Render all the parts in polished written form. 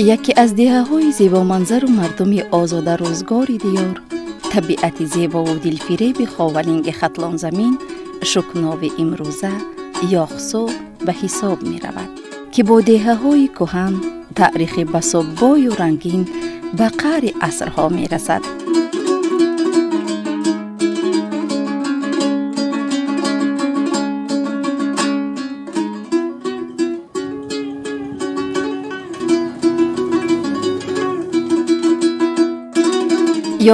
Яке аз деҳаҳои зебоманзару мардуми озодарӯзгори диёр, табиати зебову дилфиреби Ховалинги Хатлонзамин, Шукнови имрӯза Ёхсу ба ҳисоб меравад, ки бо деҳаҳои кӯҳан, таърихи басо бою рангин ба қаъри асрҳо мерасад.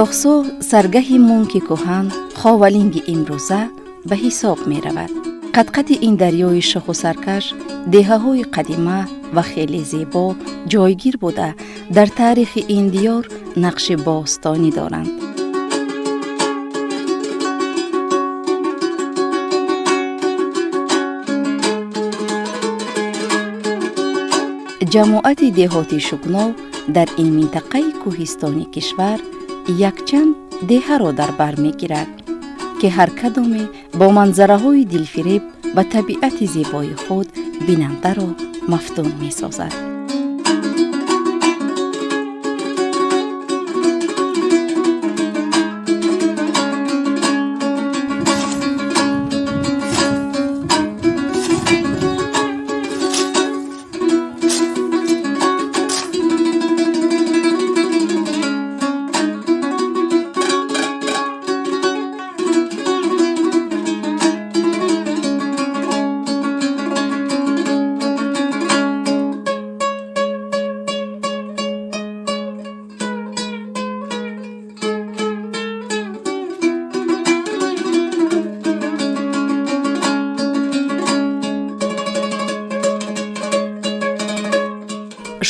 Ёхсу саргаҳи мунки кӯҳан, Ховалинги имрӯза ба ҳисоб меравад. Қадқади ин дарёи шуху саркаш деҳаҳои қадима ва хеле зебо ҷойгир буда, дар таърихи ин диёр нақши бостонӣ доранд. Ҷамоати деҳоти Шукнов дар ин минтақаи кӯҳистони кишвар якчанд деҳаро дар бар мегирад, ки ҳар кадоме бо манзараҳои дилфиреб ва табиати зебои худ бинандаро мафтун месозад.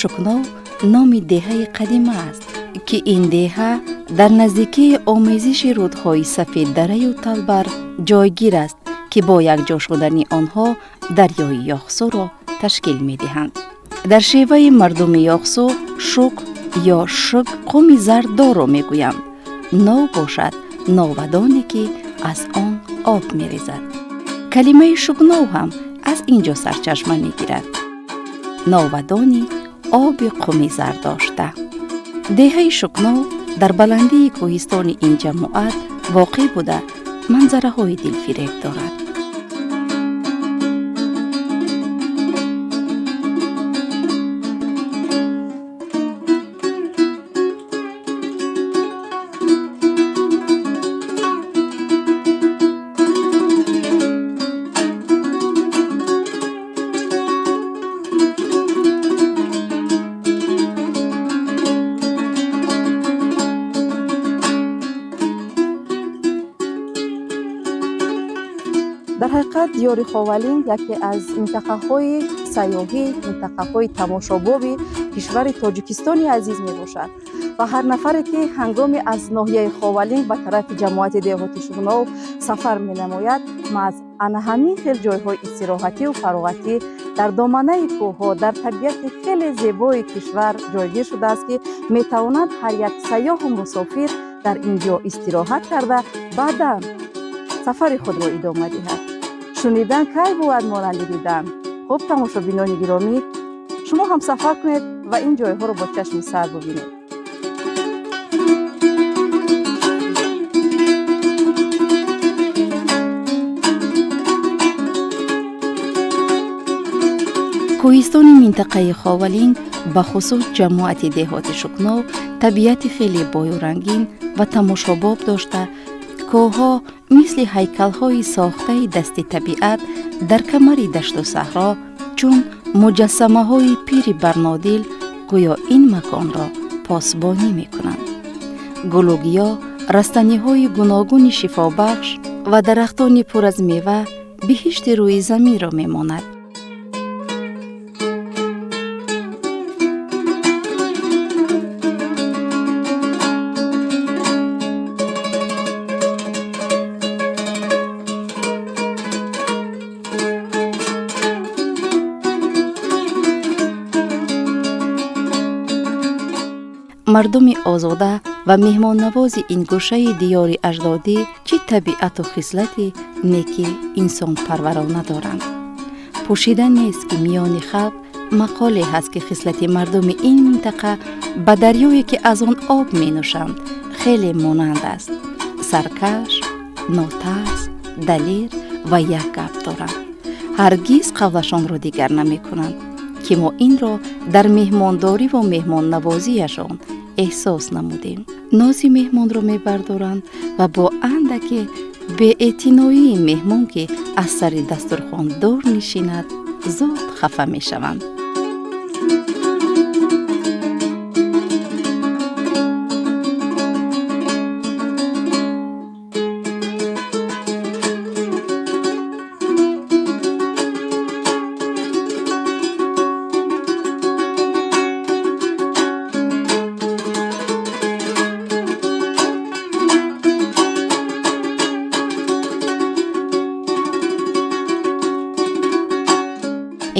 Шукнов номи деҳаи қадима аст, ки ин деҳа дар наздикии омезиши рӯдҳои Сафеддараю Талбар ҷойгир аст, ки бо якҷо шудани онҳо дарёи Ёхсуро ташкил медиҳанд. Дар шеваи мардуми Ёхсу шук ё шук қуми зарддорро мегӯянд, нов бошад новадоне, ки аз он об мерезад. Калимаи шукнов ҳам аз ин ҷо сарчашма мегирад: новадони оби қуми зар дошта. Деҳаи Шукнов дар баландии кӯҳистони ин ҷамоат воқеъ буда, манзараҳои дилфиреб дорад. Дар ҳақиқат, диёри Ховалинг яке аз минтақаҳои сайёҳӣ, минтақаҳои тамошобоби кишвари Тоҷикистони азиз мебошад ва ҳар нафаре, ки ҳангоми аз ноҳияи Ховалинг ба тарафи ҷамоати деҳоти Шуғнов сафар менамояд, маҳз ана ҳамин хел ҷойҳои истироҳативу фароғатӣ дар доманаи кӯҳҳо, дар табиати хеле зебои кишвар ҷойгир шудааст, ки метавонад ҳар як сайёҳу мусофир дар ин ҷо истироҳат карда, баъдан сафари худро идома диҳад. Шунидан кай бувад монанди дидан. Хуб, тамошобинони гиромӣ, шумо ҳам сафар кунед ва ин ҷойҳоро бо чашми сар бубинед. Кӯҳистони минтақаи Ховалинг, бахусус ҷамоати деҳоти Шукнов, табиати хеле бою рангин ва тамошобоб дошта, кӯҳҳо мисли ҳайкалҳои сохтаи дасти табиат дар камари дашту саҳро, чун муҷассамаҳои пири барнодил, гӯё ин маконро посбонӣ мекунанд. Гулу гиёҳ, растаниҳои гуногуни шифобахш ва дарахтони пур аз мева биҳишти рӯи заминро мемонад. Мардуми озода ва меҳмоннавози ин гӯшаи диёри аҷдодӣ чӣ табиату хислати неки инсонпарварона доранд. Пӯшида нест, ки миёни халқ Мақоле ҳаст, ки хислати мардуми ин минтақа ба дарёе, ки аз он об менӯшанд, хеле монанд аст: саркаш, нотарс, далер ва як гап доранд, ҳаргиз қавлашонро дигар намекунанд, ки мо инро дар меҳмондориву меҳмоннавозиашон эҳсос намудем. Нози меҳмонро мебардоранд ва бо андаке беэътиноии меҳмон, ки аз сари дастурхон дур нишинад, зуд хафа мешаванд.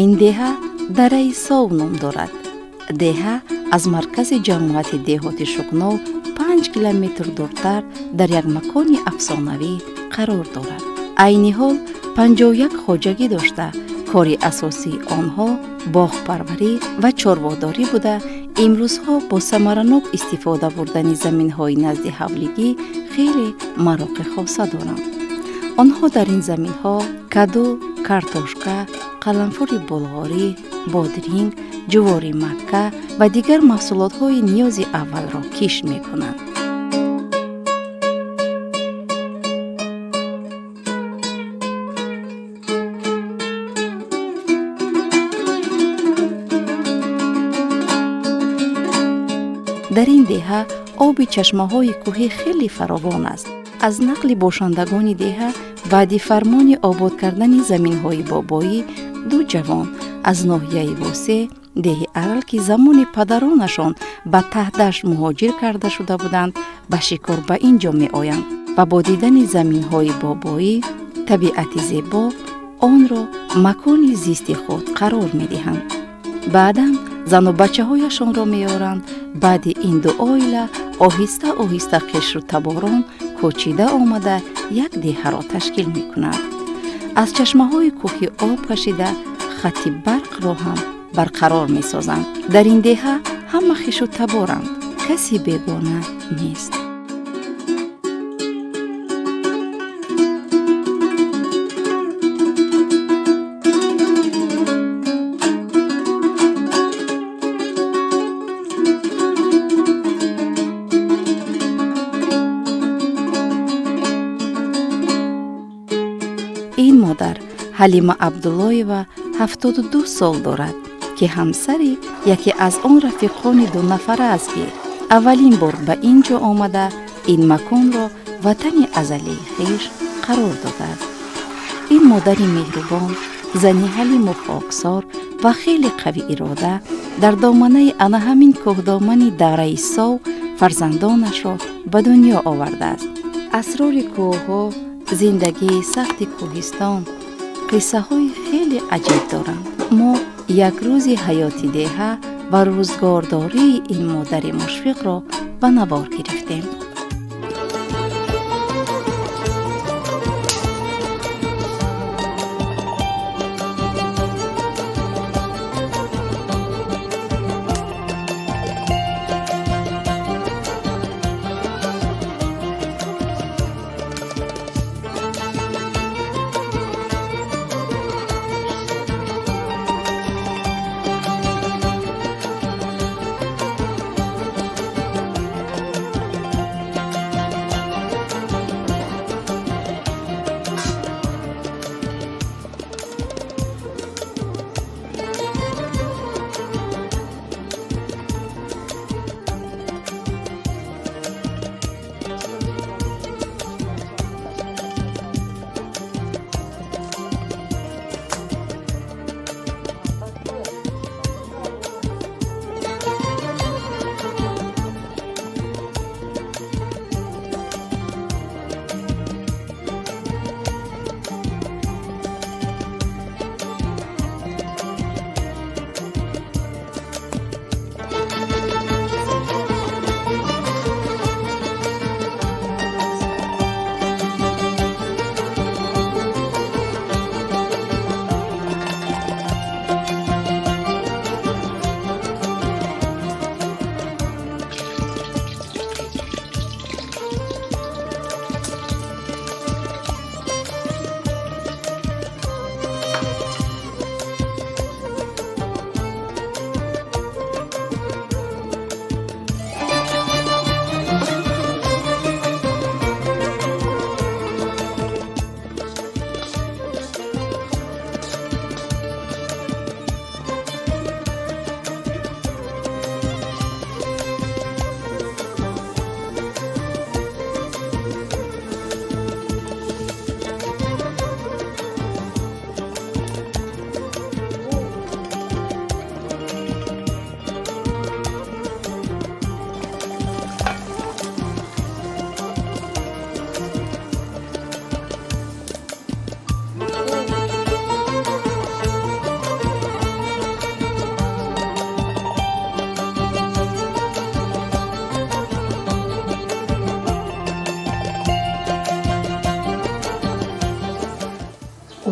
Ин деҳа Дараи Сов ном дорад. Деҳа аз маркази ҷамоати деҳоти Шуғнов 5 километр дуртар дар як макони афсонавӣ қарор дорад. Айни ҳол 51 хоҷагӣ дошта, кори асосии онҳо боғпарварӣ ва чорводорӣ буда, имрӯзҳо бо самаранок истифода бурдани заминҳои назди ҳавлигӣ хеле мароқи хоса доранд. Онҳо дар ин заминҳо каду, картошка, қаламфури булғорӣ, бодринг, ҷувори макка ва дигар маҳсулотҳои ниёзи аввалро кишт мекунанд. Дар ин деҳа оби чашмаҳои кӯҳӣ хеле фаровон аст. Аз нақли бошандагони деҳа, баъди фармони обод кардани заминҳои бобоӣ, ду ҷавон аз ноҳияи Восеъ, деҳи Арал, ки замони падаронашон ба Таҳдашт муҳоҷир карда шуда буданд, ба шикор ба ин ҷо меоянд ва бо дидани заминҳои бобоӣ, табиати зебо, онро макони зисти худ қарор медиҳанд. Баъдан зану бачаҳояшонро меоранд. Баъди ин ду оила оҳиста оҳиста қишру таборон кӯчида омада, як деҳаро ташкил мекунанд. Аз чашмаҳои кӯҳӣ об кашида, хатти барқро ҳам барқарор месозанд. Дар ин деҳа ҳама хишу таборанд, каси бегона нест. Ин модар Ҳалима Абдуллоева 72 сол дорад, ки ҳамсари яке аз он рафиқони дунафара аст, ки аввалин бор ба ин ҷо омада, ин маконро ватани азалии хеш қарор додааст. Ин модари меҳрубон, зани ҳалиму хоксор ва хеле қавиирода дар доманаи ана ҳамин кӯҳдомани Дараи Сов фарзандонашро ба дунё овардааст. Асрори кӯҳҳо, зиндагии сахти кӯҳистон қиссаҳои хеле аҷиб доранд. Мо як рӯзи ҳаёти деҳа ва рӯзгордории ин модари мушфиқро ба навор гирифтем.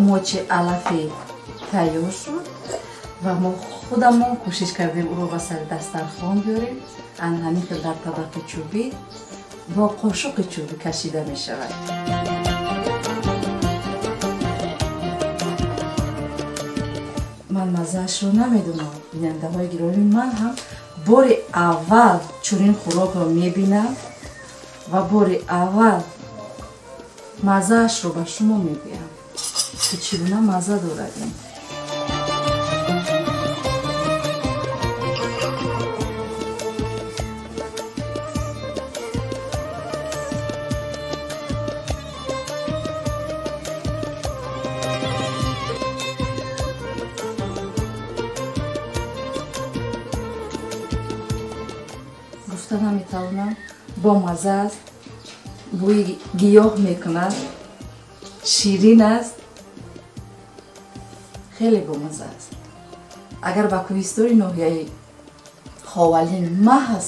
Умочи алафӣ тайёр шуд ва мо худамон кӯшиш кардем ӯро ба сари дастархон биёрем. Ана ҳамин хел дар табақи чӯбӣ бо қошуқи чӯбӣ кашида мешавад. Ман маззаашро намедонам, бинандаҳои гиромӣ, ман ҳам бори аввал чунин хӯрокро мебинам ва бори аввал маззаашро ба шумо мегӯям ки чӣ гуна мазза дорад ин. Гуфта наметавонам, бомазза аст, бӯи гиёҳ мекунад, ширин аст, хеле бомазза аст. Агар ба кӯҳистони ноҳияи Ховалинг маҳз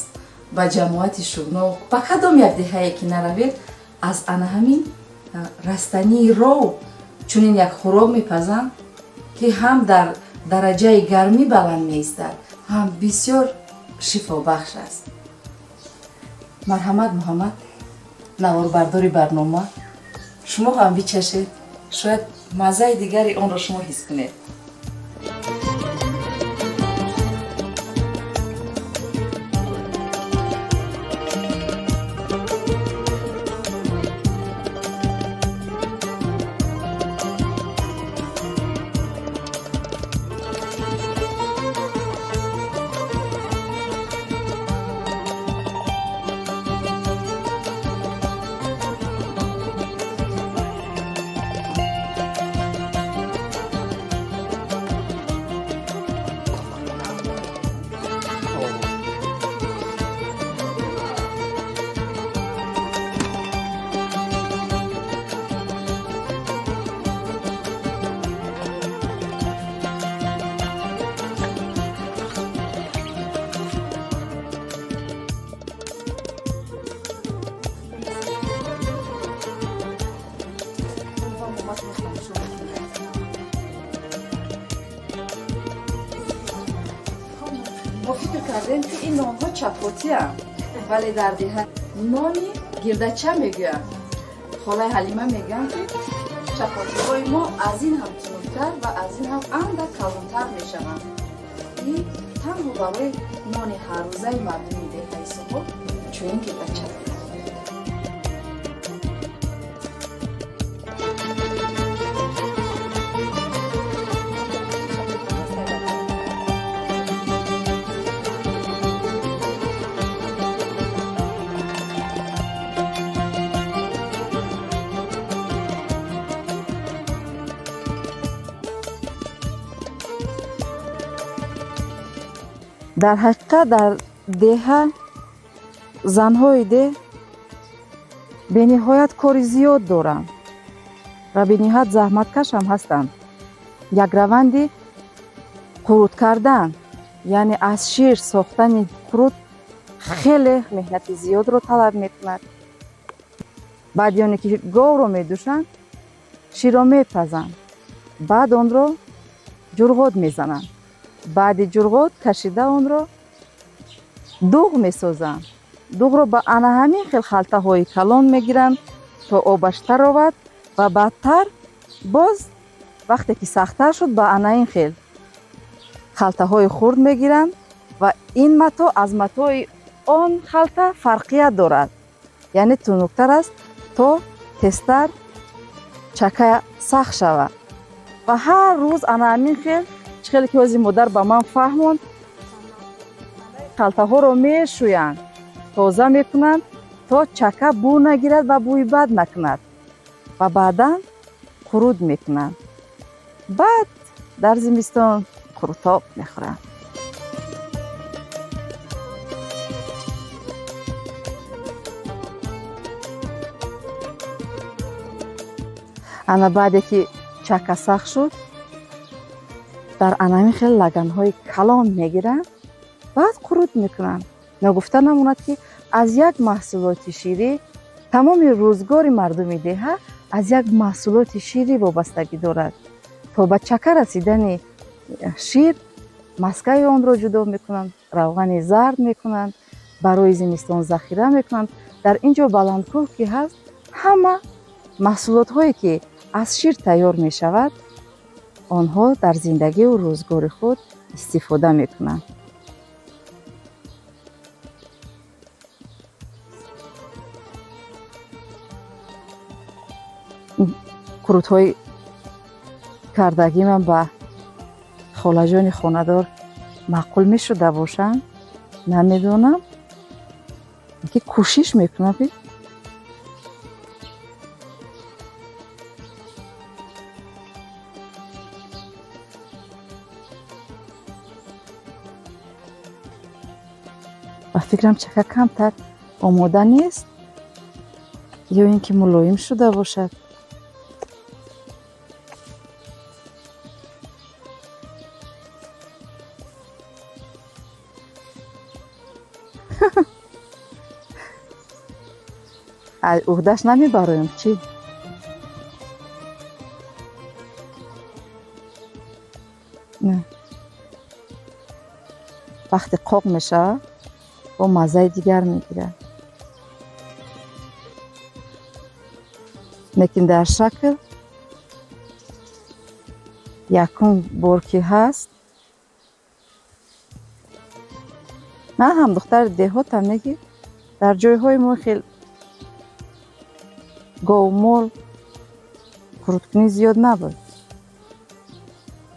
ба ҷамоати Шугнов, ба кадом як деҳае ки наравед, аз ана ҳамин растании ров чунин як хӯрок мепазанд, ки ҳам дар дараҷаи гармӣ баланд меистад, ҳам бисёр шифобахш аст. Марҳамат Муҳаммад, наворбардори барнома, шумо ҳам бичашед, шояд маззаи дигари онро шумо ҳис кунед. Мо фикр кардем, ки ин нонҳо чапотианд, вале дар деҳа нони гирдача мегӯянд. Холаи Ҳалима мегӯянд, ки чапотиҳои мо аз ин ҳам тунуктар ва аз ин ҳам андак калонтар мешаванд. Ин танҳо барои нони ҳаррӯзаи мардуми деҳаи Суҳоб чунин гирдача. Дар ҳақиқат дар деҳа занҳои деҳ бениҳоят кори зиёд доранд ва бениҳоят заҳматкаш ҳам ҳастанд. Як раванди қурут кардан, яъне аз шир сохтани қурут хеле меҳнати зиёдро талаб мекунад. Баъди оне ки говро медӯшанд, ширро мепазанд, баъд онро ҷурғот мезананд, баъди ҷурғот кашида онро дуғ месозанд. Дуғро ба ана ҳамин хел халтаҳои калон мегиранд, то обаш таровад ва баъдтар боз вақте ки сахттар шуд, ба ана ин хел халтаҳои хурд мегиранд ва ин матоъ аз матои он халта фарқият дорад, яъне тунуктар аст, то тезтар чака сахт шавад. Ва ҳар рӯз ана ҳамин хел, чӣ хеле ки ҳозир модар ба ман фаҳмонд, халтаҳоро мешӯянд, тоза мекунанд, то чака бӯ нагирад ва бӯи бад накунад ва баъдан қурут мекунанд. Баъд дар зимистон қурутоб мехӯранд. Ана баъде ки чака сахт шуд, дар анами хел лаганҳои калон мегиранд, баъд қурут мекунанд. Ногуфта намонад, ки аз як маҳсулоти ширӣ тамоми рӯзгори мардуми деҳа аз як маҳсулоти ширӣ вобастагӣ дорад. То ба чака расидани шир маскаи онро ҷудо мекунанд, равғани зард мекунанд, барои зимистон захира мекунанд. Дар ин ҷо баландкӯҳ ки ҳаст, ҳама маҳсулотҳое ки аз шир тайёр мешавад, онҳо дар зиндагиву рӯзгори худ истифода мекунанд. Қурутҳои кардагӣ ман ба холаҷони хонадор маъқул мешуда бошанд, намедонам, ки кӯшиш мекунам ки ба фикрам чака камтар омода нест ё ин ки мулоим шуда бошад. Уҳдаш намебароем чӣ? Вақте қоқ мешавад, бо маззаи дигар мегирад. Лекин дар шакл якум бор ки ҳаст, ман ҳам духтари деҳотам, не ки дар ҷойҳои мо хел говмол қуруткунӣ зиёд набуд.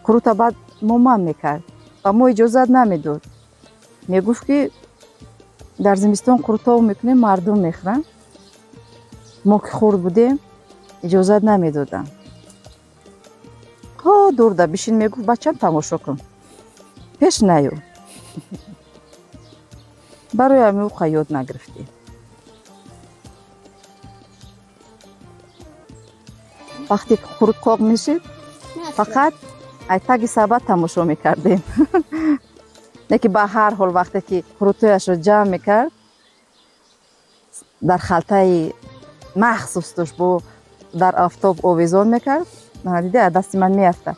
Қурута баъд моман мекард ва мо иҷозат намедод. Мегуфт ки дар зимистон қурутов мекунем, мардум мехӯранд. Мо ки хурд будем, иҷозат намедоданд. Ҳо дурда бишин, мегуфт, бачам тамошо кун, пеш наё. Барои ҳамин ӯ ёд нагирифтем. Вақте ки қурут қоқ мешид, фақат ай таги сабад тамошо мекардем. Не ки ба ҳар ҳол вақте ки қурутҳояшро ҷамъ мекард, дар халтаи махсус дошт, бо дар офтоб овезон мекард. Дида, аз дасти ман меафтад.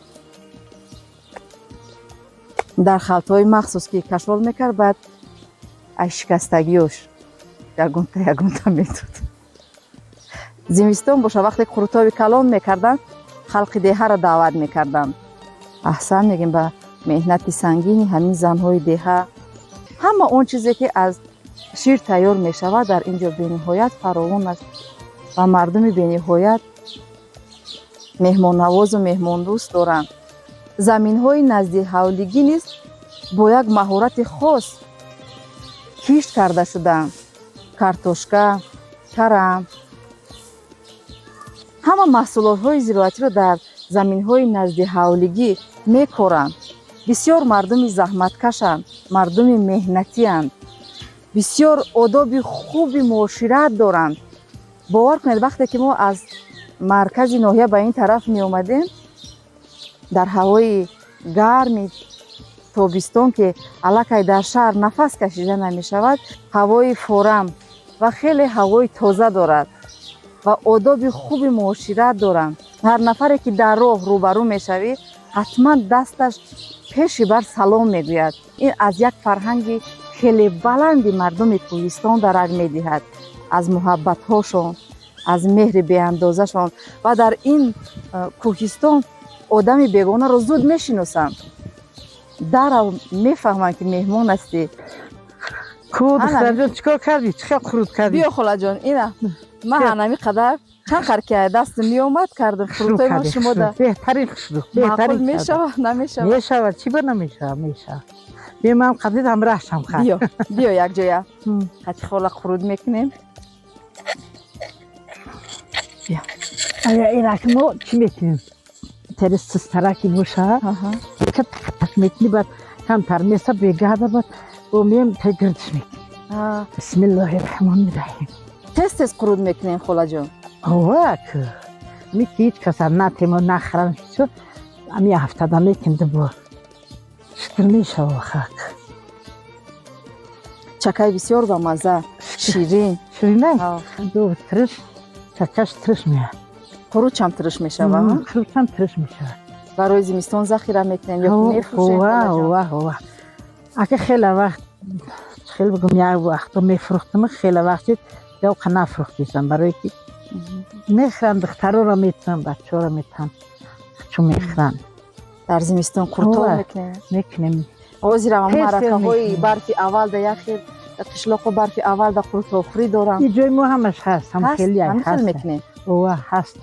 Дар халтаҳои махсус ки кашол мекард, баъд аз шикастагиёш ягонта ягонта медод. Зимистон боша, вақте қурутови калон мекарданд, халқи деҳаро даъват мекарданд. Аҳсан мегем ба меҳнати сангини ҳамин занҳои деҳа. Ҳама он чизе ки аз шир тайёр мешавад, дар ин ҷо бениҳоят фаровон аст ва мардуми бениҳоят меҳмоннавозу меҳмондӯст доранд. Заминҳои назди ҳавлигӣ низ бо як маҳорати хос кишт карда шудаанд. Картошка, карам, ҳама маҳсулотҳои зироатиро дар заминҳои назди ҳавлигӣ мекоранд. Бисёр мардуми заҳматкашанд, мардуми меҳнатианд, бисёр одоби хуби муошират доранд. Бовар кунед, вақте ки мо аз маркази ноҳия ба ин тараф меомадем, дар ҳавои гарми тобистон ки аллакай дар шаҳр нафас кашида намешавад, ҳавои форам ва хеле ҳавои тоза дорад ва одоби хуби муошират доранд. Ҳар нафаре ки дар роҳ рӯбарӯ мешавӣ, ҳатман дасташ пеши бар салом мегӯяд. Ин аз як фарҳанги хеле баланди мардуми кӯҳистон дарак медиҳад, аз муҳаббатҳошон, аз меҳри беандозашон. Ва дар ин кӯҳистон одами бегонаро зуд мешиносанд, дарав мефаҳманд ки меҳмон ҳастӣ. Ку духтарҷон, чӣ кор кардӣ? Чӣ хел қурут кардӣ? Биё холаҷон, ина ман ҳанами қадар чанд қар ки дастам меомад кардам. Қурутҳои ман шумода беҳтарин хушрӯ, беҳтарин мешавад, намешавад? Мешавад, чӣ ба намешавад, мешавад. Биё ман қадид ҳамроҳшам хай. Биё, биё якҷоя қати хола қурут мекунем. Биё. Ая инак мо чӣ мекунем? Тери систараки боша, тақ мекунӣ, баъд камтар меса бегада, баъд бо меем гирдиш мекунем. Бисмиллоҳи раҳмони раҳим. Тез тез қурут мекунем холаҷон. Овак, ми ки ҳеҷ каса натему нахӯрам, чу ами ҳафтада мекунем дубор. Шукр мешава хак. Чакай бисёр ба мазза, ширин. Ширин? Ду тириш, чакаш тириш меяд. Қурутчам тириш мешава? Қурутчам тириш мешавад. Барои зимистон захира мекунем ё мефурӯшем? Ва ака, хеле вақт, хеле бигум, як вақто мефурӯхтам, хеле вақт явқа нафурӯхтисам, барое ки мехӯранд, духтароро метавам, бачаҳоро метавам, чун мехӯранд. Дар зимистон қуртоб мекунем? Мекунем. Ҳозирам маъракаҳои барфи аввал да як хел қишлоқо барфи аввал да қуртобхӯрӣ дорам. Ҷои мо ҳамаш ҳаст, ҳамхеле. Ҳамхел мекунем. Ова, ҳаст.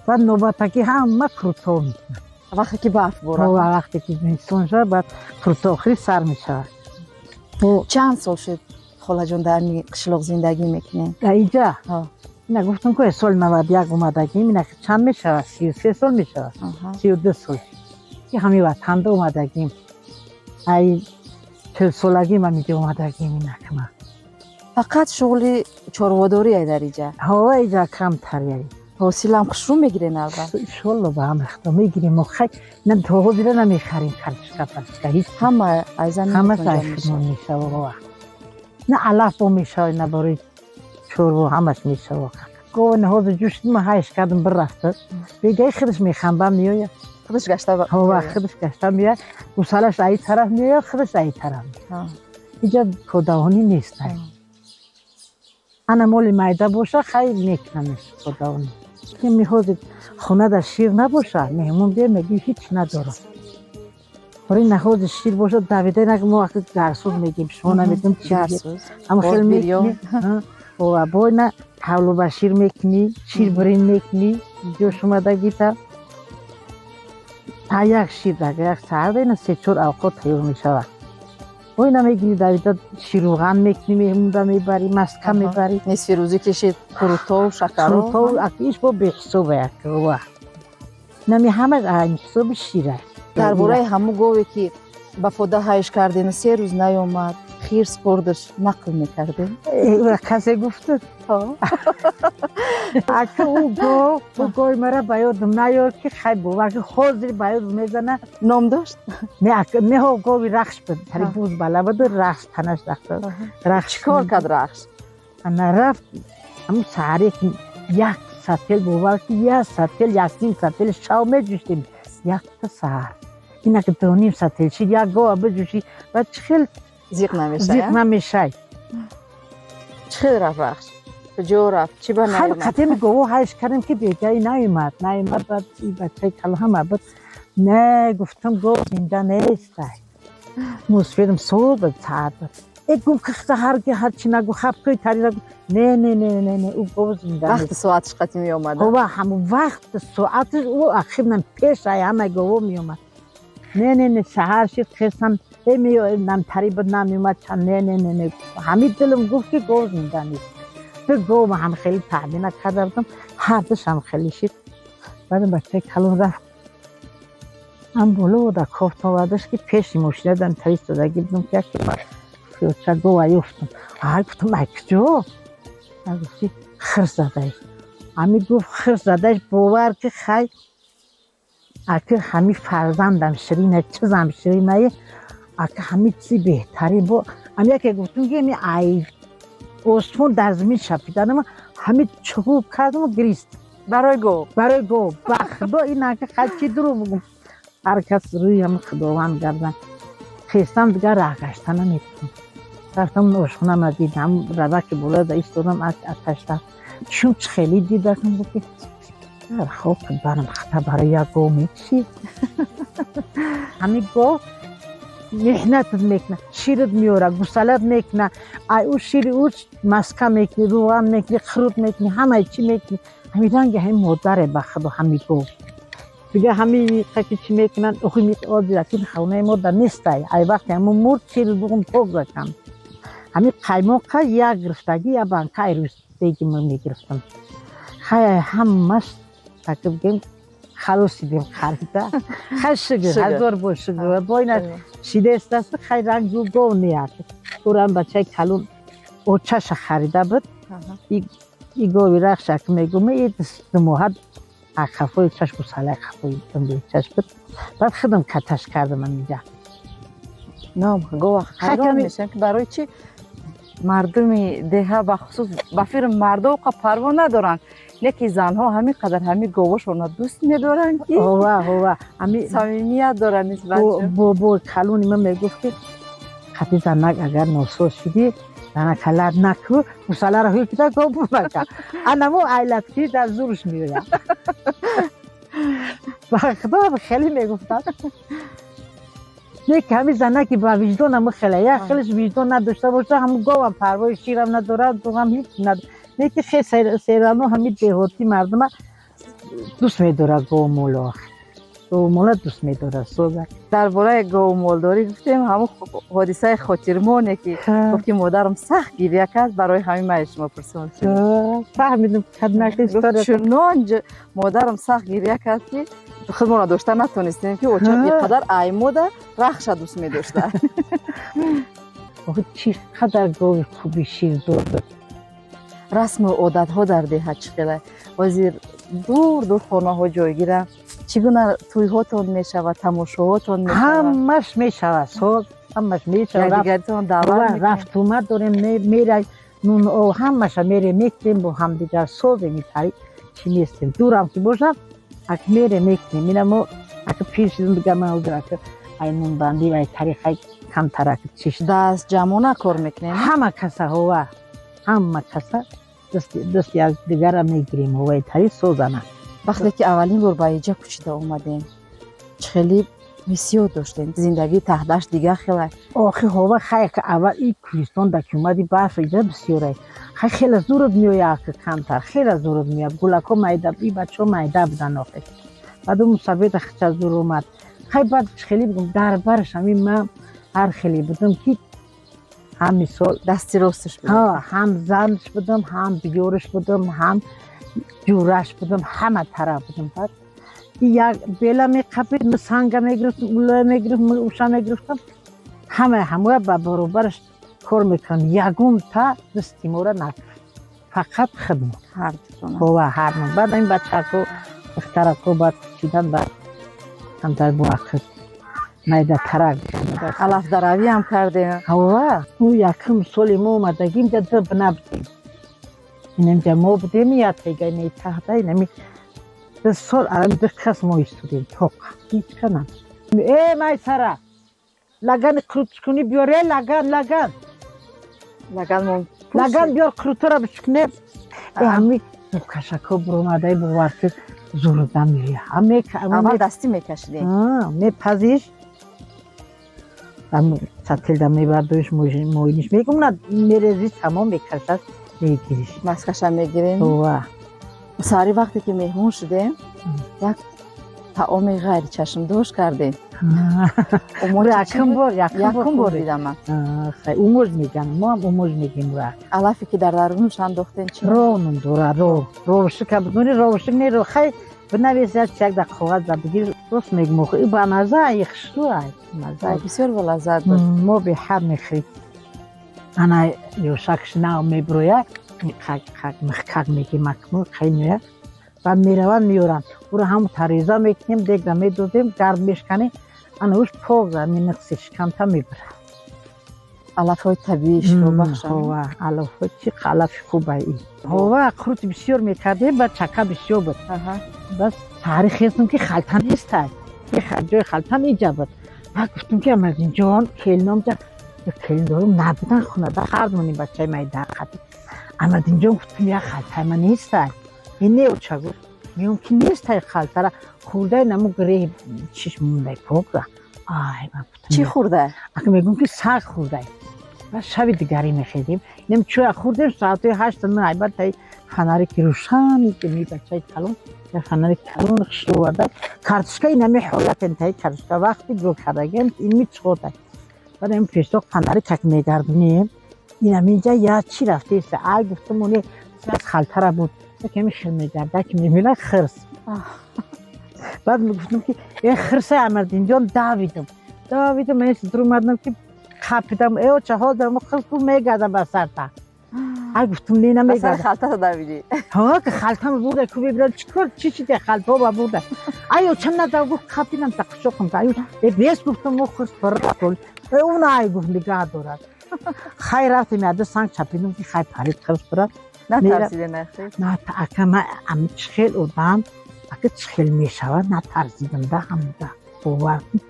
Баъд навбатаки ҳама қуртоб мекунад. Вақте ки барф борад. Вақте ки зимистон шавад, баъд қуртобхӯрӣ сар мешавад. Чанд сол шуд, холаҷон, дар ҳамин қишлоқ зиндагӣ мекунем? Дар инҷа ина гуфтам ку, соли 91 омадагим, ина чанд мешавад? 33 сол мешавад, 32 сол ки ҳамин ватанда омадагим. Ай 40-солагим ҳаминҷо омадагим инакма. Фақат шуғли чорводорӣ дар иҷа? Ҳова, иҷа камтар. Ҳосилам хушрӯ мегирен, албат. Иншолло, ба ҳам худо мегирем. Мо хай на то ҳозира намехарем картошка партошка ҳеҷ. Ҳама айзан. Ҳамаш айхудмон мешава. На алаф бо мешава, на барои чорво ҳамаш мешава. Говани ҳозир ҷӯшид, ма ҳайш кардам, бирафта бегаи худаш мехамба меояд. Худаш гашта. Ҳова, худаш гашта меояд, гусалаш аи тараф меояд, худаш аи тараф. Иҷа кодавонӣ нест. Ана моли майда боша, хай мекунамеш кодавонӣ. Меҳозир хонада шир набоша, меҳмон бия, мегӯи ҳеҷ надорам. Барои наҳози шир бошад, давида нак мо вақти гарсуз мегим, шумо намедонам чи. Ҳама хел мекунӣ, бойна ҳавлу ба шир мекунӣ, шир бирин мекунӣ, ҷош омадагита як шир як саҳар ина се чор авқот тайёр мешавад. Бойна мегири, давида ширӯған мекунӣ, меҳмонда мебарӣ, маска мебарӣ. Нисфи рӯзӣ кишид, қурутов, шакаро. Иш бо беҳисоба як ва нами ҳамаш ҳисоби шира. Дар бораи ҳамун гове ки ба фода ҳайш кардем, 3 рӯз наёмад, хирс хӯрдаш, нақл мекардем. Касе гуфтуд? Ака, ӯ гов, ӯ гови мара ба ёдам наёр, ки хай бовар ки ҳозир ба ёд мезана. Ном дошт? Не, ҳо, гови Рахш буд, тари буз бала буду, Рахш, танаш Рахш. Рахш чӣ кор кард Рахш? Ана рафт, ҳамун саҳаре ки як сател, бовар ки, як сател, якним сател шав меҷӯштем, якта саҳар инак дуним сател шид, як гова биҷӯшӣ, баъд чӣ хел? Зиқ намешай. Зиқ намешай. Чӣ хел рафт Рахш, куҷо рафт, чӣ ба? Наомад, қатеми гово ҳайш кардем, ки бегаи наомад, наомад. Баъд бачаи калон буд, не, гуфтам, гов зинда нестай. Мусфирам суб саат буд, э, гуфт, ҳарги ҳарчи нагу, хапкӯи тари нагу, не, не, не, не, не, ӯ гов зинда. Вақти соатиш қатӣ меомад. Ова, ҳамун вақти соатиш ӯ ахирнам пеш ай ҳамаи гово меомад. Не, не, не, саҳар шид, хестам, э, намтари буд, намеомад. Не, не, не, не, ҳамин дилам гуфт, ки гов зинда нест. Ду гов ҳам хеле таъмина карда будам, ҳардуш ҳам хеле шид. Баъд бачаи калон рафт, ам боло да кофт овардаш, ки пеши мошина дан тари истодаги будам, ки яке фиёча гова ёфтам. Ай, гуфтам, ай куҷо? Гуфти, хирс задаиш. Ҳами гуфт, хирс задаиш, бовар ки, хай аки ҳами фарзандам ширина, чизам ширинае, аки ҳами чизи беҳтарин бо ами яке гуфтам, ки ами ай осмон дар замин шапиданама, ҳами чуғуб кардаму гирист. Барои гов? Барои гов, ба худо, ин ака хай чӣ дурӯғ бугум, ҳар кас рӯи ҳами худованд гардан. Хестам, дигар раҳ гашта наметавонам. Рафтам ошхонама дидам, раваки боло да истодам, аташта чун чӣ хеле дидакам, ки дар хок барам хата, барои як гов мекушӣ? Ҳами гов меҳнатат мекуна, шират меёра, гусалат мекуна, ай ӯ шири ӯ маска мекунӣ, рӯған мекунӣ, қурут мекунӣ, ҳамаи чӣ мекунӣ. Ҳами ранги ҳами модаре, ба худо, ҳами гов. Дига ҳами қаки чӣ мекунанд? Охи, озираки хонаи мо дар нестай, ай вақте ҳамун мурд, шири буғум ток закам, ҳами қаймоқа як гирифтагӣ, як банка ай рӯстеги мегирифтам. Хай, ҳамаш таки бигем, халос шидем харида. Хай, шукр, ҳазор бор шукр, бо ина шидаистаст. Хай, рангу гов неяк. Урам бачаи калон очаша харида буд. И гови Рахшак мегум, и 2 моҳа қафои чаш, гусалаи қафои чаш буд. Баъд худам каташ кардам инҷа. Ном гова ҳайрон мешавам, ки барои чӣ мардуми деҳа, бахусус ба фирм мардо, қа парво надоранд. Лекин занҳо ҳамин қадар ҳамин говошонро дӯст медоранд, ки ова, ова, ами самимият доранд нисбат. Бобо калони ман мегуфт, ки қати занак агар носоз шудӣ, занака лат наку, мусалларо ҳӯй кида гов бубака. Анамо айлатки дар зурш меояд. Ба худо, хеле мегуфтад. Не, ки ҳами занаки ба виҷдон ҳаму хеле, як хелеш виҷдон надошта боша, ҳаму говам парвои ширам надорад, дуғам ҳеҷ надорад. Не, ки хе серано ҳами деҳотӣ мардума дӯст медорад говмоло. Говмола дӯст медорад, соза. Дар бораи говмолдорӣ гуфтем, ҳамун ҳодисаи хотирмоне, ки гуфт, ки модарам сахт гиря кард, барои ҳамин ман шумо пурсон шудам. Фаҳмидам, каднаки история. Чунон модарам сахт гиря кард, ки худмонро дошта натонистем, ки оча иқадар аймода рахша дӯст медошта. Охи, чӣ қадар гови хуби ширдор буд. Расму одатҳо дар деҳа чӣ хела? Ҳозир дур дур хонаҳо ҷойгиранд. Чӣ гуна тӯйҳотон мешавад, тамошоҳотон мешавад? Ҳамаш мешавад, соз, ҳамаш мешавад. Якдигаритон даъват мекунед? Рафтумад дорем, мерай нун о ҳамаша мере мекунем бо ҳамдигар, созем, итари чӣ нестем. Дурам ки бошад, ак мере мекунем. Ина мо ака пир шудем, дигар ман ҳозир ака ай нунбандӣ ай тариқай камтар ака чиш. Даст ҷамъона кор мекунем? Ҳама каса, ҳова, ҳама каса дасти аз дигара мегирем, ҳова, итари созана. Вақте ки аввалин бор ба иҷа кӯчида омадем, чӣ хеле ҳиссиёт доштем? Зиндагии таҳдашт дигар хела. Охи, ҳова, хай, ки аввал и кӯҳистон да ки омади, барф иҷа бисёрай. Хай, хеле зурд меояд, ки камтар, хеле зурд меояд. Гулако майда, и бачаҳо майда будан охи. Баъд у мусабеда хича зур омад. Хай, баъд хеле бигум, дар барш ҳамин ман ҳар хеле будам, ки ҳам мисол дасти росташ буд. Ҳа, ҳам занш будам, ҳам биёраш будам, ҳам ҷураш будам, ҳама тараф будам. Баъд як бела меқапид, м санга мегирифтам, улоя мегирифтам, уша мегирифтам, ҳама ҳамоя ба баробараш кор мекардам. Ягон та дасти мора накард, фақат хидмат. Ҳардутона. Ова, ҳардум. Баъд ин бачако, духтарако баъд чидан, баъд камтар боақл майда тарак. Алафдаравӣ ҳам кардем. Ова, ӯ якум соли мо омадагим ҷа диб набудем, инамҷа мо будем, як тега таҳта инами ду сол арами ду кас мо истодем, тоқа ҳеҷ ка набуд. Э, Майсара, лагани қурутшкунӣ биёр, э, лаган, лаган. Лаган мо. Лаган биёр, қурутора бишкуне. Э, ҳами кашако буромадаи, бовар ки, зурда меоя. Аввал дастӣ мекашидем. Мепазиш, сатилда мебардориш, моиниш мегум, на мерези, тамом мекашад, мегириш. Маскаша мегирем. Ова. Саҳари вақте ки меҳмон шудем, як таоми ғайричашмдошт кардем. Якум бор. Якум бор дидам ман. Умуж меган, мо ҳам умуж мегем ура. Алафе ки дар дарунаш андохтем чи? Ров ном дора, ров, ровшика бидуни ровшик не, ро хай бинавис, як чак дар коғаз да бигир, рост мегум, и ба маза, и хушрӯ ай маза. Бисёр балаззат буд. Мо беҳад мехӯрем. Ана ёшакш нав мебирояд, михкак мегем, акму қай меояд, баъд мераванд, меоранд, уро ҳам тареза мекунем, дегда медозем, гарм мешканем, ана уш пок ами нақси шикамта мебарад. Алафҳои табиӣ шифобахшанд. Ҳова, алафҳо чи алафи хуба и. Ҳова, қурути бисёр мекардем, баъд чака бисёр буд. Бас саҳари хестам, ки халта нестай, ҷои халта иҷа буд. Баъд гуфтам, ки Амардинҷон, келиномҷа, келин дорум, набудан хонада, ҳардумоним бачаи майда қати. Амардинҷон, гуфтам, як халтаи ман нестай. Ин не, оча, гуфт, меём ки нестай, халтара хурдай, наму гиреҳи чиш мондай покра. Ай, ман гуфтам, чӣ хӯрда? Ака мегӯм, ки саг хӯрдай. Баъд шаби дигаре мехезем, нем чӯя хӯрдем, соатҳои ҳашта на, ай баъд таи фонари ки рӯшан, ми бачаи калон як фонари калон хушрӯ оварда, картошка инами ҳолатен, таи картошка вақти гӯ кардагем, инми чиқотай. Баъд ин пештоқ фонари как мегардонем, инаминҷа я чӣ рафтеста. Ай, гуфтам, оне халтара буд, яками хел мегарда, ки мебина хирс. Баъд гуфтам, ки э, хирсай, Амардинҷон, давидам, давидам, эн дурумадам, ки қапидам. Э, оча, ҳозир мо хирс ку мегардам ба сарта. Ай, гуфтам, не, намегардам. Халтата давидӣ? Ҳа, ки халтам бурда, ку бибира, чикор, чӣ чиде халтҳо ба бурда. Ай, оча, нада, гуфт, қапидам та қушоқам. Ай, э, бес, гуфтам, мо хирс пир. Э, он, ай, гуфт, нигаҳ дорад. Хай, рафтем, яда санг чапидам, ки хай, парид, хирс бирад. Натарсиде нахе? На, ака, ма ами чихел одам, ака чихел мешавад, натарсидам да ҳамда. Бовар кун.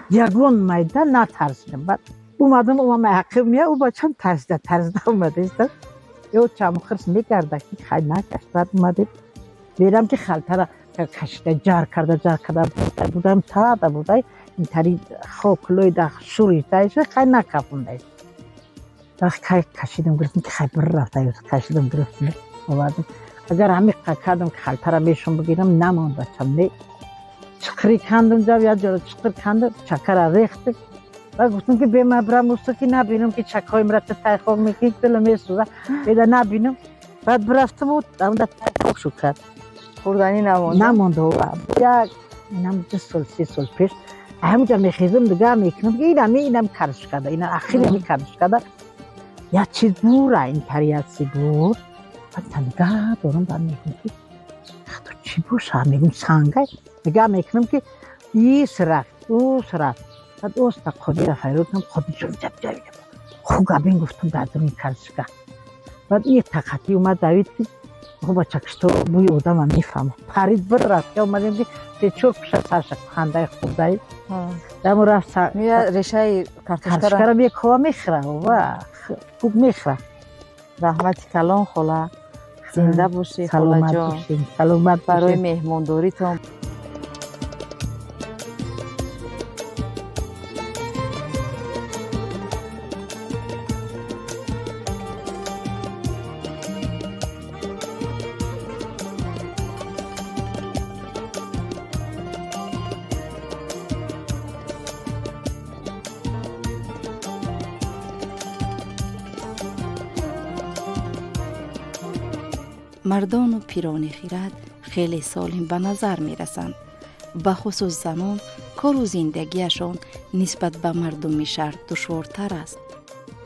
Ягон майда натарсидам. Баъд омадам, омам ақиб мея, ӯ бачам тарсида, тарсида омадааст. Ё чаму хирс мекарда, ки хай накашт. Баъд омадем. Берам ки халтара кашида, ҷар карда, ҷар карда будам, тада будай, интари хок лойда шуридаиша, хай накафундай. Вақт кай кашидам, гирифтам, ки хай бир рафта, кашидам, гирифтам, овардам. Агар ҳамиқа кардам, ки халтара мешон бигирам, намонд бачам, не. Чиқири кандам, ҷав як ҷоро чиқир кандам, чакара рехтам. Ва гуфтам, ки бема бирам уста, ки набинам, ки чакҳои мара тай хок мекунӣ, дилам месӯза, беда набинам. Баъд бирафтаму амда тай хок шуд кард. Хӯрданӣ намонд? Намонд. Як инам 2 сол, 3 сол пеш ҳаминҷа мехезам, дига мекунам, ки инам инам кардиш карда, ина ахири ми кардиш карда, як чиз бура, ин тари як чиз бур. Баъд та нигаҳ дорам, баъд мегӯм, ки худо, чӣ боша, мегӯм, сангай. Нигаҳ мекунам, ки ис рафт, ус рафт. Баъд оста Қодира фарёд кардам: «Қодирҷон, ҷаб ҷаб хуга бин», гуфтам, дар дуруни кардишка. Баъд ин тақатӣ омад, давид, ки хуб бача, кишто бӯи одама мефаҳмад, парид, бир рафт. Я омадем, ки се чор пуша сарша хандаи хурдаи дамо рафт. Мея решаи картошкара. Картошкара мекова, мехӯра ва хуб мехӯра. Раҳмати калон, хола, зинда бошӣ. Саломат Холаҷон. бошед, саломат Барои бошед. меҳмондоритон. Мардону пирони хирад хеле солим ба назар мерасанд. Бахусус занон кору зиндагиашон нисбат ба мардуми шаҳр душвортар аст.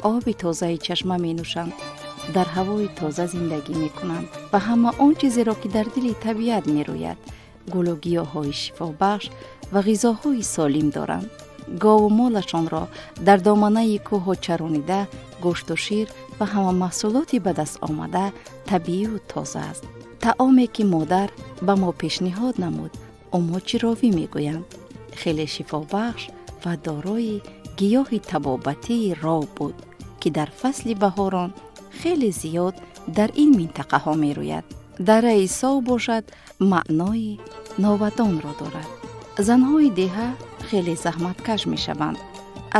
Оби тозаи чашма менӯшанд, дар ҳавои тоза зиндагӣ мекунанд ва ҳама он чизеро, ки дар дили табиат мерӯяд, гулу гиёҳҳои шифобахш ва ғизоҳои солим доранд. Гову молашонро дар доманаи кӯҳҳо чаронида, гӯшту шир ва ҳама маҳсулоти ба даст омада табиию тоза аст. Таоме, ки модар ба мо пешниҳод намуд, умочи ровӣ мегӯянд, хеле шифобахш ва дорои гиёҳи табобатии ров буд, ки дар фасли баҳорон хеле зиёд дар ин минтақаҳо мерӯяд. Дараи Сов бошад, маънои новадонро дорад. Занҳои деҳа хеле заҳматкаш мешаванд.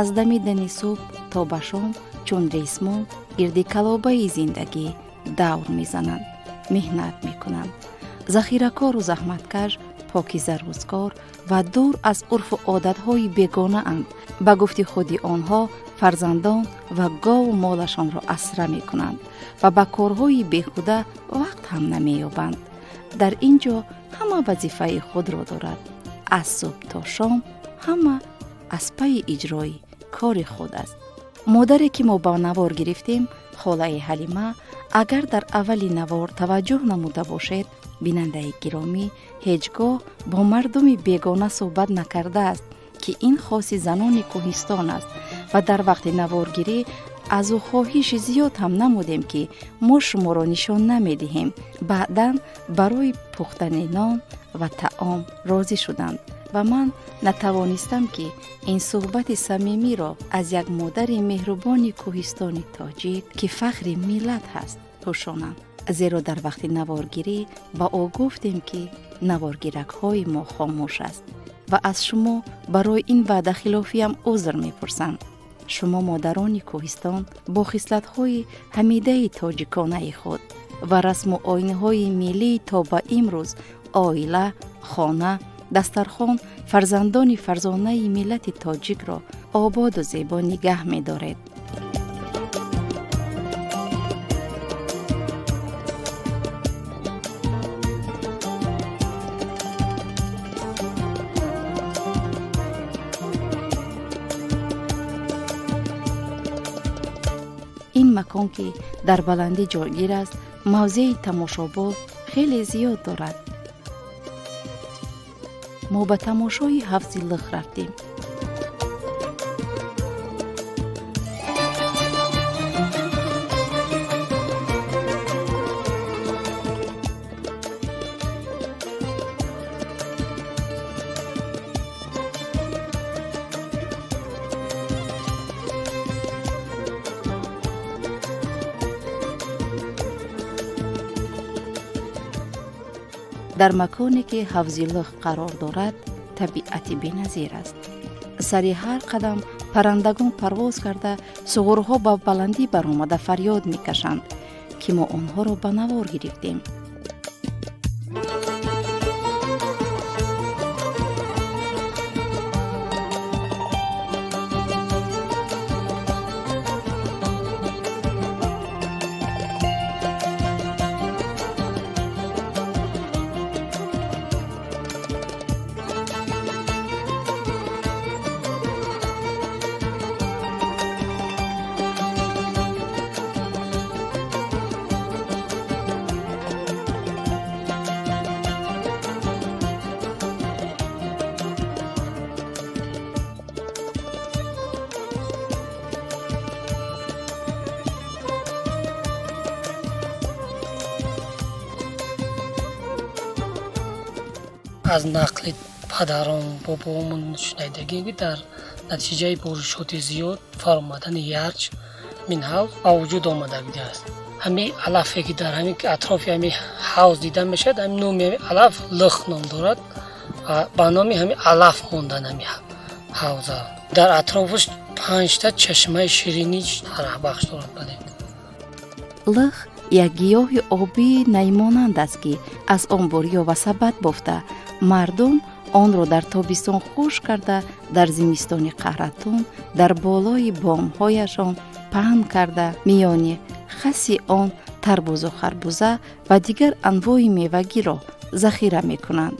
Аз дамидани субҳ то ба шом чун ресмон гирди калобаи зиндагӣ давр мезананд, меҳнат мекунанд. Захиракору заҳматкаш, покиза рӯзгор ва дур аз урфу одатҳои бегонаанд. Ба гуфти худи онҳо, фарзандон ва гову молашонро асра мекунанд ва ба корҳои беҳуда вақт ҳам намеёбанд. Дар ин ҷо ҳама вазифаи худро дорад. Аз субҳ то шом ҳама аз пайи иҷрои кори худ аст. Модаре, ки мо ба навор гирифтем, холаи Ҳалима, агар дар аввали навор таваҷҷӯҳ намуда бошед, бинандаи гиромӣ, ҳеҷ гоҳ бо мардуми бегона суҳбат накардааст, ки ин хоси занони кӯҳистон аст. Ва дар вақти наворгирӣ аз ӯ хоҳиши зиёд ҳам намудем, ки мо шуморо нишон намедиҳем. Баъдан барои пухтани нон ва таом розӣ шуданд ва ман натавонистам, ки ин суҳбати самимиро аз як модари меҳрубони кӯҳистони тоҷик, ки фахри миллат ҳаст, пӯшонам, зеро дар вақти наворгирӣ ба ӯ гуфтем, ки наворгиракҳои мо хомӯш аст, ва аз шумо барои ин ваъдахилофиам узр мепурсам. Шумо модарони кӯҳистон бо хислатҳои ҳамидаи тоҷиконаи худ ва расму оинҳои миллии то ба имрӯз оила, хона, дастархон, фарзандони фарзонаи миллати тоҷикро ободу зебо нигаҳ медоред. Ин макон, ки дар баландӣ ҷойгир аст, мавзеи тамошобоб хеле зиёд дорад. Мо ба тамошои ҳавзи Лих рафтем. Дар маконе ки ҳавзи Лӯх қарор дорад, табиати беназир аст. Сари ҳар қадам паррандагон парвоз карда, суғурҳо ба баландӣ баромада фарёд мекашанд, ки мо онҳоро ба навор гирифтем. Аз нақли падарон бобоомон шунидагӣ, ки дар натиҷаи боришоти зиёд фаромадани ярч мин ҳавз ба вуҷуд омада будааст. Ҳамин алафе ки дар ҳамин атрофи ҳамин ҳавз дида мешавад, ҳамин номи ҳамин алаф лӯх ном дорад ва ба номи ҳамин алаф мондан ҳамин ҳавза. Дар атрофаш панҷта чашмаи ширинӣ фараҳбахш дорад. Бале. Лӯх як гиёҳи обии наймонанд аст, ки аз он бурё ва сабат бофта, мардум онро дар тобистон хушк карда, дар зимистони қаҳратун дар болои бомҳояшон паҳн карда, миёни хаси он тарбузу харбуза ва дигар анвои мевагиро захира мекунанд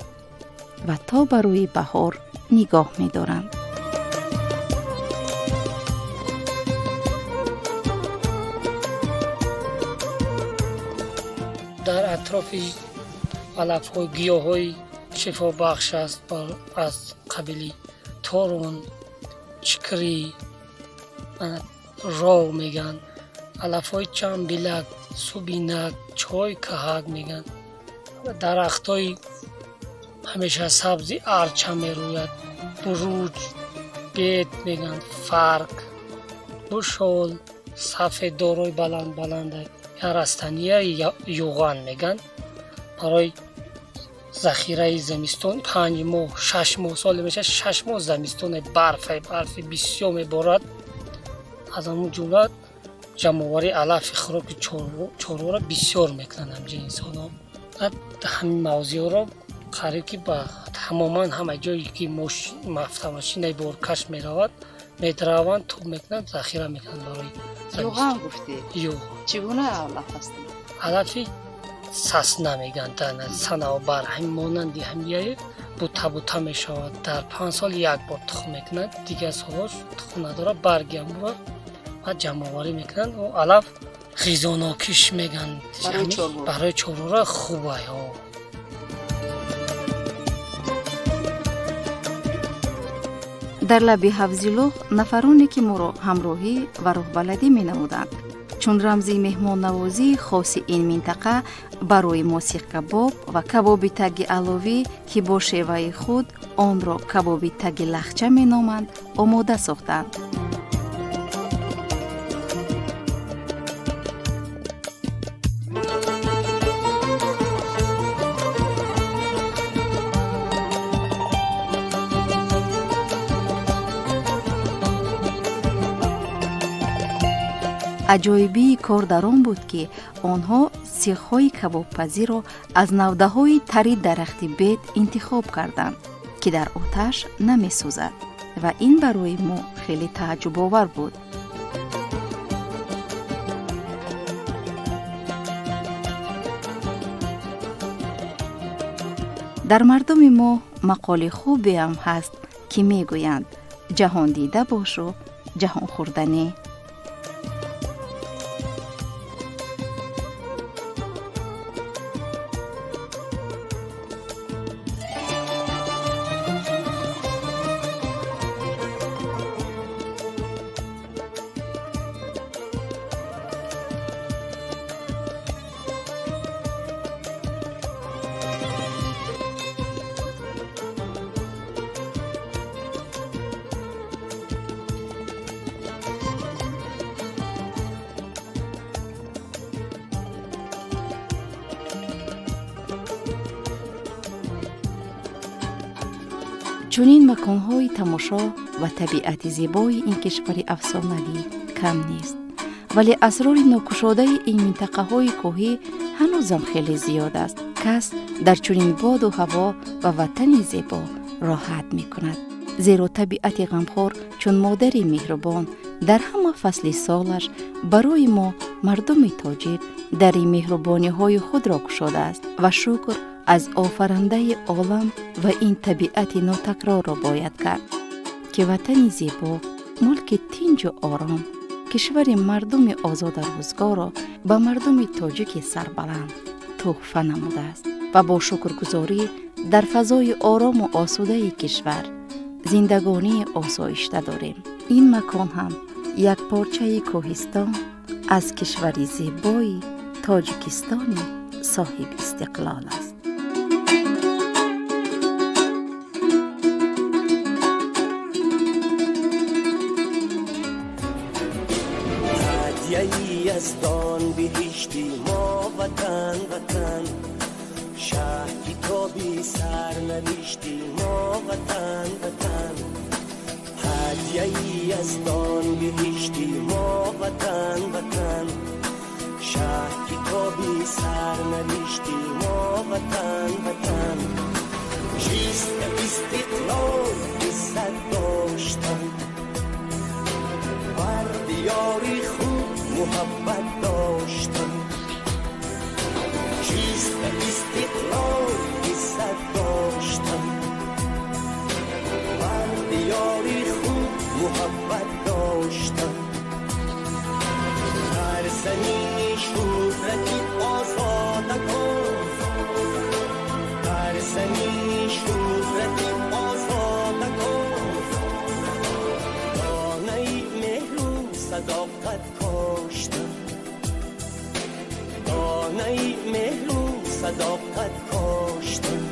ва то ба рӯи баҳор нигоҳ медоранд. Дар атрофи алафҳои гиёҳҳои шифобахш аст, аз қабили торун, чикрӣ, ров мегӯянд, алафҳои чамбилак, субинак, чой каҳак мегӯянд. Дарахтҳои ҳамеша сабзи арча мерӯяд, буруҷ, бед мегӯянд, фарк, бушол, сафеддорои баланд баланда, растания юған мегӯянд. Барои захираи зимистон 5 моҳ, 6 моҳ соли мешавад, 6 моҳ зимистоне барфи бисёр меборад. Аз ҳамун ҷумла ҷамъоварии алафи хӯроки чорворо бисёр мекунанд ҳамҷа инсонҳо. Ҳамин мавзеъро қариб ки ба тамоман ҳама ҷое ки автомашинаи боркаш меравад, медраванд, туб мекунанд, захира мекунанд барои юған. Гуфтӣ, чӣ гуна алаф аст? Алафи сасна мегӯянд, санавбар, ҳамин монанди ҳамияе бута бута мешавад. Дар 5 сол як бор тухм мекунад, дигар солҳош тухм надорад, барги ҳамуро баъд ҷамъоварӣ мекунанд. Алаф ғизонокиш мегӯянд, барои чорвора хубай. Дар лаби ҳавзи Лӯх нафароне, ки моро ҳамроҳӣ ва роҳбаладӣ менамуданд, чун рамзи меҳмоннавозии хоси ин минтақа барои мо сихкабоб ва кабоби таги аловӣ, ки бо шеваи худ онро кабоби таги лахча меноманд, омода сохтанд. Аҷоибии кор дар он буд, ки онҳо сихҳои кабобпазиро аз навдаҳои тари дарахти бед интихоб карданд, ки дар оташ намесӯзад, ва ин барои мо хеле тааҷҷубовар буд. Дар мардуми мо мақоли хубеам ҳаст, ки мегӯянд: ҷаҳондида бошу ҷаҳонхӯрданӣ. Чунин маконҳои тамошо ва табиати зебои ин кишвари афсонавӣ кам нест, вале асрори нокушодаи ин минтақаҳои кӯҳӣ ҳанӯзам хеле зиёд аст. Кас дар чунин боду ҳаво ва ватани зебо роҳат мекунад, зеро табиати ғамхор чун модари меҳрубон дар ҳама фасли солаш барои мо мардуми тоҷик дари меҳрубониҳои худро кушодааст ва шукр аз офарандаи олам ва ин табиати нотакрорро бояд кард, ки ватани зебо, мулки тинҷу ором, кишвари мардуми озодарӯзгорро ба мардуми тоҷики сарбаланд тӯҳфа намудааст ва бо шукргузорӣ дар фазои орому осудаи кишвар зиндагонии осоишта дорем. Ин макон ҳам як порчаи кӯҳистон аз кишвари зебои Тоҷикистони соҳибистиқлол аст. ҳадияи яздон биҳишти мо ватан, ватан, шаҳ китоби сарнавишти мо ватан, ватан, ҳадияи яздон биҳишти мо ватан, ватан, шаҳ китоби сарнавишти мо ватан, ватан, чист истиқлол иззат доштан, бар диёри худ муҳаббат доштан, чист истиқлол иззат доштан, бар диёри худ муҳаббат доштан, дар замини шӯҳрати озодагон, дар замини шӯҳрати озодагон, донаи меҳру садоқат коштан, донаи меҳру садоқат коштан,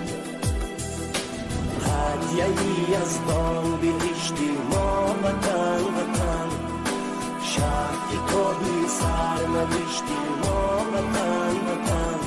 ҳадияи яздон биҳишти мо ватан, ватан, шаҳ китоби сарнавишти мо ватан, ватан.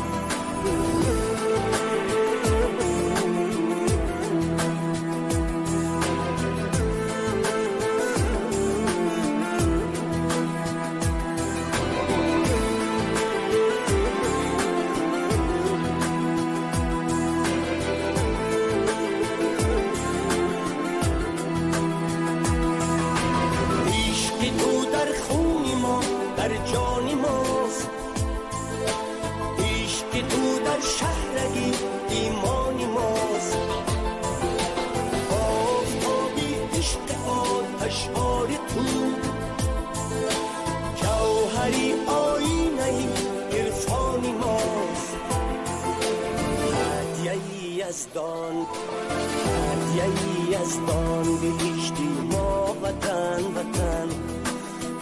ҳадияи яздон биҳишти мо ватан, ватан,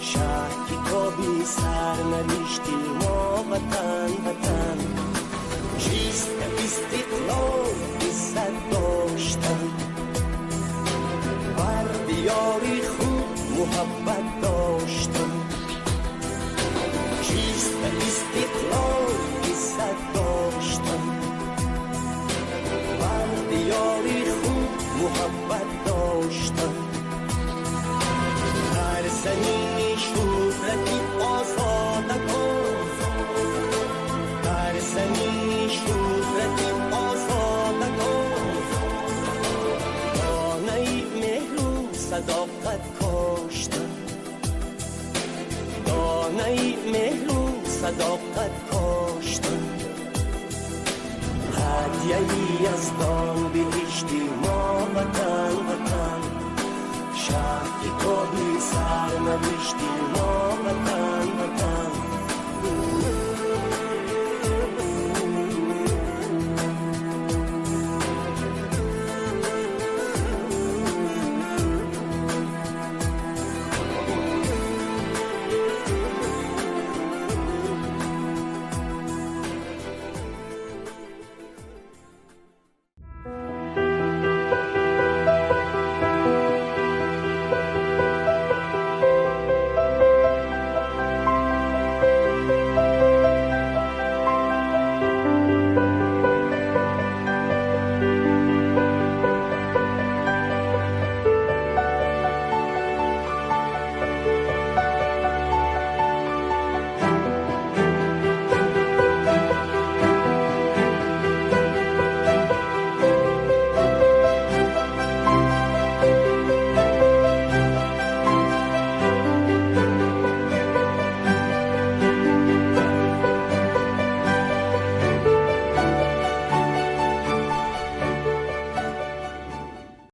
шаҳ китоби сарнавишти мо ватан, ватан, чист истиқлол иззат доштан, бар диёри худ муҳаббат доштан, чист истиқлол иззат доштан, бар диёри худ муҳаббат доштан, дар замини шӯҳрати озодагон, дар замини шӯҳрати озодагон, донаи меҳру садоқат коштан, донаи меҳру садоқат коштан, ҳадияи яздон биҳишти мо ватан, ватан, шаҳ китоби сарнавишти мо ватан, ватан.